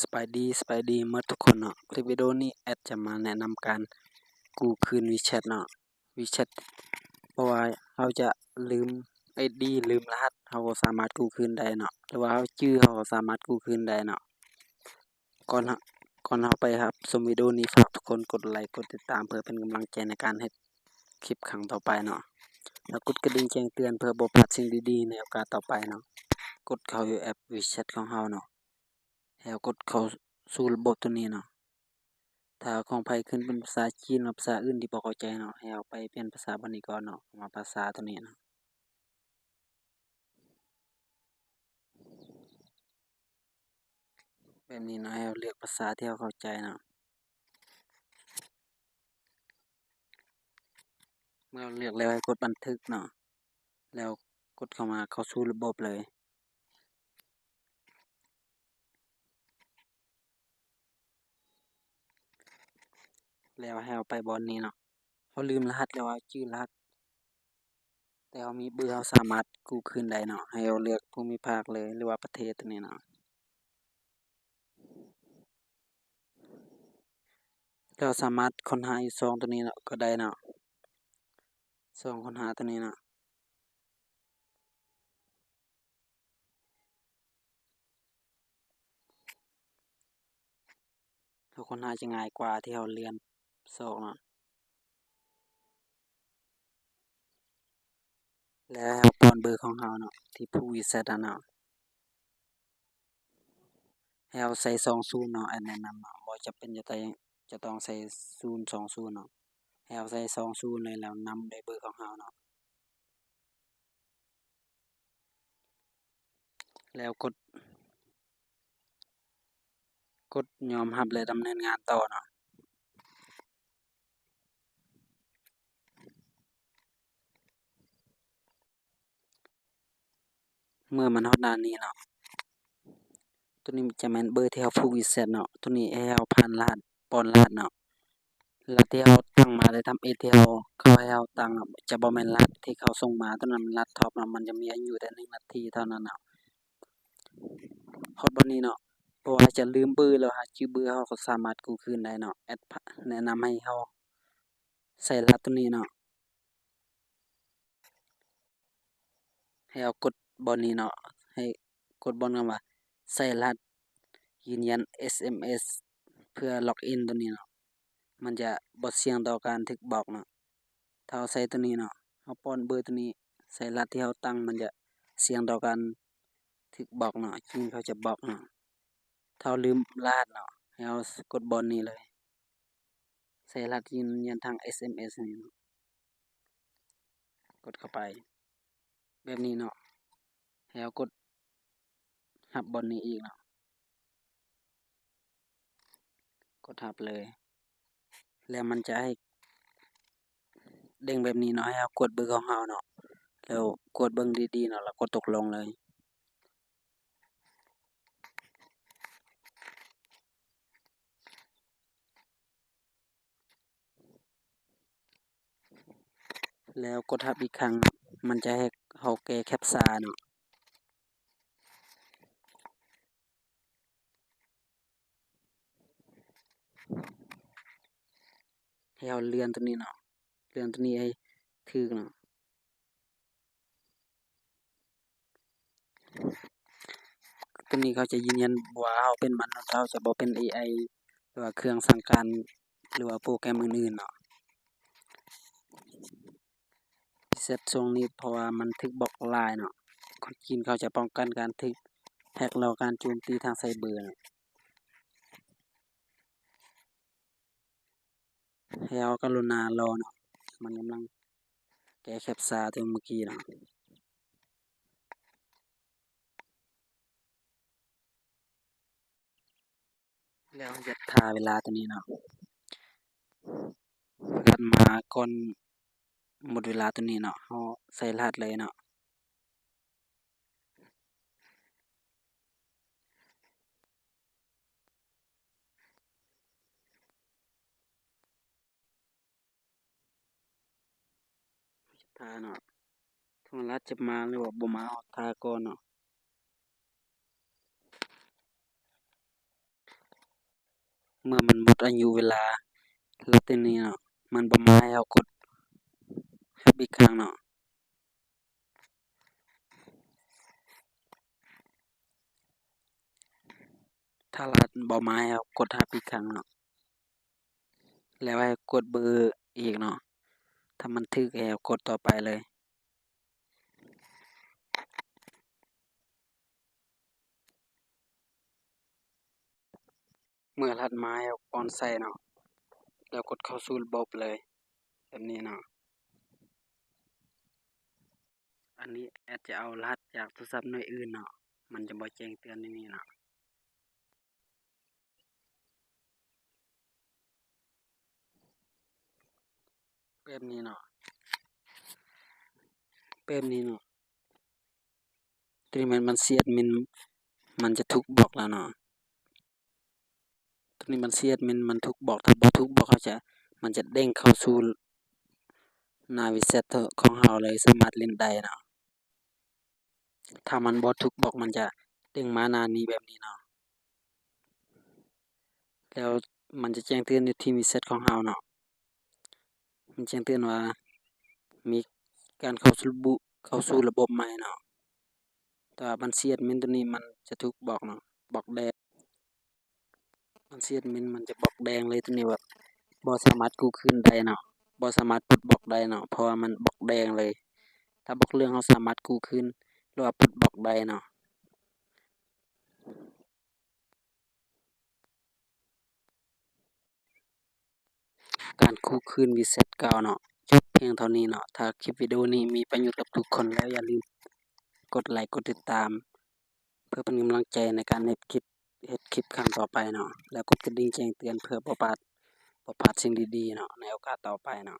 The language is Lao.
ສະບາຍດີ ສະບາຍດີໝົດທຸກຄົນເນາະ. ຄລິບວິດີໂອນີ້ແອັດຈະມາແນະນຳການກູ້ຄືນ WeChat ເນາະ, WeChat ເພາະວ່າເຮົາຈະລືມ ໄອດີ ລືມລະຫັດ ເຮົາກໍສາມາດກູ້ຄືນໄດ້ເນາະ, ຫຼືວ່າເຮົາຈື່ ເຮົາກໍສາມາດກູ້ຄືນໄດ້ເນາະ. ກ່ອນເຮົາ ກ່ອນເຮົາໄປຮັບຊົມວິດີໂອນີ້ ຝາກທຸກຄົນກົດໄລ ກົດຕິດຕາມ ເພື່ອເປັນກຳລັງໃຈໃນການເຮັດຄລິບຄັ້ງຕໍ່ໄປເນາະ, ແລ້ວກົດກະດິ່ງແຈ້ງເຕືອນ ເພື່ອບໍ່ພາດສິ່ງດີໆໃນໂອກາດຕໍ່ໄປເນາະ. ກົດເຂົ້າຢູ່ແອັບ WeChat ຂອງເຮົາເນາະ, ແລ້ວກົດເຂົ້າສູ່ລະບົບໂຕນີ້ເນາະ. ຖ້າຂອງໃຜຂຶ້ນເປັນພາສາຈີນ ຫຼືພາສາອື່ນທີ່ບໍ່ເຂົ້າໃຈເນາະ, ໃຫ້ເຮົາໄປປ່ຽນພາສາບ່ອນນີ້ກ່ອນເນາະ, ເຂົ້າມາພາສາໂຕນີ້ເນາະ. ແບບນີ້ເນາະ, ໃຫ້ເຮົາເລືອກພາສາທີ່ເຮົາເຂົ້າໃຈເນາະ. ເມື່ອເລືອກແລ້ວໃຫ້ກົດບັນທຶກເນາະ, ແລ້ວກົດເຂົ້າມາ ເຂົ້າສູ່ລະບົບເລີຍ. ແລ້ວໃຫ້ເຮົາໄປບ່ອນນີ້ເນາະ, ເຮົາລືມລະຫັດ ຫຼືວ່າຈື່ລະຫັດ ແຕ່ເຮົາມີເບີ ເຮົາສາມາດກູ້ຄືນໄດ້ເນາະ. ໃຫ້ເຮົາເລືອກພູມິພາກເລີຍ ຫຼືວ່າປະເທດໂຕນີ້ເນາະ. ເຮົາສາມາດຄົ້ນຫາຢູ່ຊ່ອງໂຕນີ້ເນາະ ກໍໄດ້ເນາະ, ຊ່ອງຄົ້ນຫາໂຕນີ້ເນາະ. ເຮົາຄົ້ນຫາຈະງ່າຍກວ່າທີ່ເຮົາເລື່ອນຊອກເນາະ. ແລ້ວເຮົາປ້ອນເບີຂອງເຮົາເນາະ ທີ່ຜູກ WeChat ຫັ້ນເນາະ. ໃຫ້ເຮົາໃສ່ສອງສູນເນາະ, ແອັດແນະນຳເນາະ, ບໍ່ຈຳເປັນຈະຕ້ອງ ຈະຕ້ອງໃສ່ສູນ ສອງສູນເນາະ. ໃຫ້ເຮົາໃສ່ສອງສູນເລີຍ ແລ້ວນຳດ້ວຍເບີຂອງເຮົາເນາະ. ແລ້ວກົດ ກົດຍອມຮັບ ແລະ ດຳເນີນງານຕໍ່ເນາະ. ເມື່ອມັນຮອດໜ້ານີ້ເນາະ, ໂຕນີ້ຈະແມ່ນເບີທີ່ເຮົາຜູກ WeChat ເນາະ, ໂຕນີ້ໃຫ້ເຮົາຜ່ານລະຫັດ ປ້ອນລະຫັດເນາະ. ລະຫັດທີ່ເຮົາຕັ້ງມາແຕ່ທຳອິດ ທີ່ເຮົາເຂົ້າໃຫ້ເຮົາຕັ້ງເນາະ, ຈະບໍ່ແມ່ນລະຫັດທີ່ເຂົາສົ່ງມາ, ໂຕນັ້ນມັນລະຫັດທັອບເນາະ, ມັນຈະມີອາຍຸແຕ່ໜຶ່ງນາທີເທົ່ານັ້ນເນາະ. ຮອດບ່ອນນີ້ເນາະ, ເພາະວ່າຈະລືມເບີ ຫຼືຫາຈື່ເບີ ເຮົາກໍສາມາດກູ້ຄືນໄດ້ເນາະ. ແອັດ ແນະນຳໃຫ້ເຮົາໃສ່ລະຫັດໂຕນີ້ເນາະ. ໃຫ້ເຮົາກົດບ່ອນນີ້ເນາະ, ໃຫ້ກົດບ່ອນຄຳວ່າໃສ່ລະຫັດຢືນຢັນ ເອສເອັມເອສ ເພື່ອລັອກອິນໂຕນີ້ເນາະ, ມັນຈະບໍ່ສ່ຽງຕໍ່ການຖືກບລັອກເນາະ. ຖ້າເຮົາໃສ່ໂຕນີ້ເນາະ, ເຮົາປ້ອນເບີໂຕນີ້ ໃສ່ລະຫັດທີ່ເຮົາຕັ້ງ, ມັນຈະສ່ຽງຕໍ່ການຖືກບລັອກເນາະ, ຈີນເຂົາຈະບລັອກເນາະ. ຖ້າເຮົາລືມລະຫັດເນາະ, ໃຫ້ເຮົາກົດບ່ອນນີ້ເລີຍ, ໃສ່ລະຫັດຢືນຢັນທາງ ເອສເອັມເອສ ນີ້ເນາະ. ກົດເຂົ້າໄປແບບນີ້ເນາະ, ແລ້ວກົດຮັບບ່ອນນີ້ອີກເນາະ, ກົດຮັບເລີຍ. ແລ້ວມັນຈະໃຫ້ເດ້ງແບບນີ້ເນາະ, ໃຫ້ເຮົາກວດເບີຂອງເຮົາເນາະ, ແລ້ວກວດເບິ່ງດີໆເນາະ, ແລ້ວກົດຕົກລົງເລີຍ. ແລ້ວກົດຮັບອີກຄັ້ງ, ມັນຈະໃຫ້ເຮົາແກ້ແຄັບຊາເນາະ, ໃຫ້ເຮົາເລື່ອນຕົວນີ້ເນາະ, ເລື່ອນຕົວນີ້ໃຫ້ຖືກເນາະ. ຕົວນີ້ເຂົາຈະຢືນຢັນວ່າເຮົາເປັນມະນຸດ, ເຮົາຈະບໍ່ເປັນເອໄອ ຫຼືວ່າເຄື່ອງສັ່ງການ ຫຼືວ່າໂປຣແກຣມອື່ນໆເນາະ. ເຊັດຊ່ວງນີ້ ເພາະວ່າມັນຖືກບລັອກຫຼາຍເນາະ, ຄົນຈີນເຂົາຈະປ້ອງກັນການຖືກແຮັກ ແລະ ການໂຈມຕີທາງໄຊເບີເນາະ. ໃຫ້ເຮົາກະລຸນາລໍເນາະ, ມັນກຳລັງແກ້ແຄັບຊາຕົວເມື່ອກີ້ເນາະ. ແລ້ວເຮົາຈະຖ້າເວລາຕົວນີ້ເນາະ, ລະຫັດມາກ່ອນໝົດເວລາຕົວນີ້ເນາະ, ເຮົາໃສ່ລະຫັດເລີຍເນາະ. ຖ້າເນາະ, ໂທລະສັບຈະມາ ຫຼືວ່າບໍ່ມາ, ເຮົາຖ້າກ່ອນເນາະ. ເມື່ອມັນໝົດອາຍຸເວລາ ແລ້ວຕົວນີ້ເນາະ ມັນບໍ່ມາໃຫ້ເຮົາກົດຮັບອີກຄັ້ງເນາະ. ຖ້າລະຫັດບໍ່ມາໃຫ້ເຮົາກົດຮັບອີກຄັ້ງເນາະ ແລ້ວໃຫ້ກົດເບີອີກເນາະ. ຖ້າມັນຖືກໃຫ້ເຮົາກົດຕໍ່ໄປເລີຍ. ເມື່ອລະຫັດມາໃຫ້ເຮົາປ້ອນໃສ່ເນາະ ແລ້ວກົດເຂົ້າສູ່ລະບົບເລີຍ ແບບນີ້ເນາະ. ອັນນີ້ແອັດຈະເອົາລະຫັດຈາກໂທລະສັບໜ່ວຍອື່ນເນາະ ມັນຈະບໍ່ແຈ້ງເຕືອນໃນນີ້ເນາະ. ແບບນີ້ເນາະ ແບບນີ້ເນາະ. ຕົວນີ້ແມ່ນບັນຊີແອັດມິນ ມັນຈະຖືກບລັອກແລ້ວເນາະ. ຕົວນີ້ບັນຊີແອັດມິນມັນຖືກບລັອກ ຖ້າບໍ່ຖືກບລັອກ ເຮົາຈະ ມັນຈະເດ້ງເຂົ້າສູ່ໜ້າວິແຊັດຂອງເຮົາເລີຍ ສາມາດຫຼິ້ນໄດ້ເນາະ. ຖ້າມັນບໍ່ຖືກບລັອກ ມັນຈະເດ້ງມາໜ້ານີ້ແບບນີ້ເນາະ ແລ້ວມັນຈະແຈ້ງເຕືອນຢູ່ທີມວິແຊັດຂອງເຮົາເນາະ. ມັນແຈ້ງເຕືອນວ່າມີການເຂົ້າສູ່ລະບົບ ເຂົ້າສູ່ລະບົບໃໝ່ເນາະ. ແຕ່ວ່າບັນຊີແອັດມິນຕົວນີ້ມັນຈະຖືກບລັອກເນາະ ບລັອກແດງ. ບັນຊີແອັດມິນມັນຈະບລັອກແດງເລີຍ ຕົວນີ້ແບບບໍ່ສາມາດກູ້ຄືນໄດ້ເນາະ ບໍ່ສາມາດປົດບລັອກໄດ້ເນາະ ເພາະວ່າມັນບລັອກແດງເລີຍ. ຖ້າບລັອກເຫຼືອງ ເຮົາສາມາດກູ້ຄືນ ຫຼືວ່າປົດບລັອກໄດ້ເນາະ. ການກູ້ຄືນວິແຊັດເກົ່າເນາະ ຈົບພຽງເທົ່ານີ້ເນາະ. ຖ້າຄລິບວິດີໂອນີ້ມີປະໂຫຍດກັບທຸກຄົນແລ້ວ ຢ່າລືມກົດໄລກ໌ ກົດຕິດຕາມ ເພື່ອເປັນກຳລັງໃຈໃນການເຮັດຄລິບ ເຮັດຄລິບຄັ້ງຕໍ່ໄປເນາະ ແລ້ວກົດກະດິ່ງແຈ້ງເຕືອນ ເພື່ອບໍ່ພາດ ບໍ່ພາດສິ່ງດີໆເນາະ ໃນໂອກາດຕໍ່ໄປເນາະ.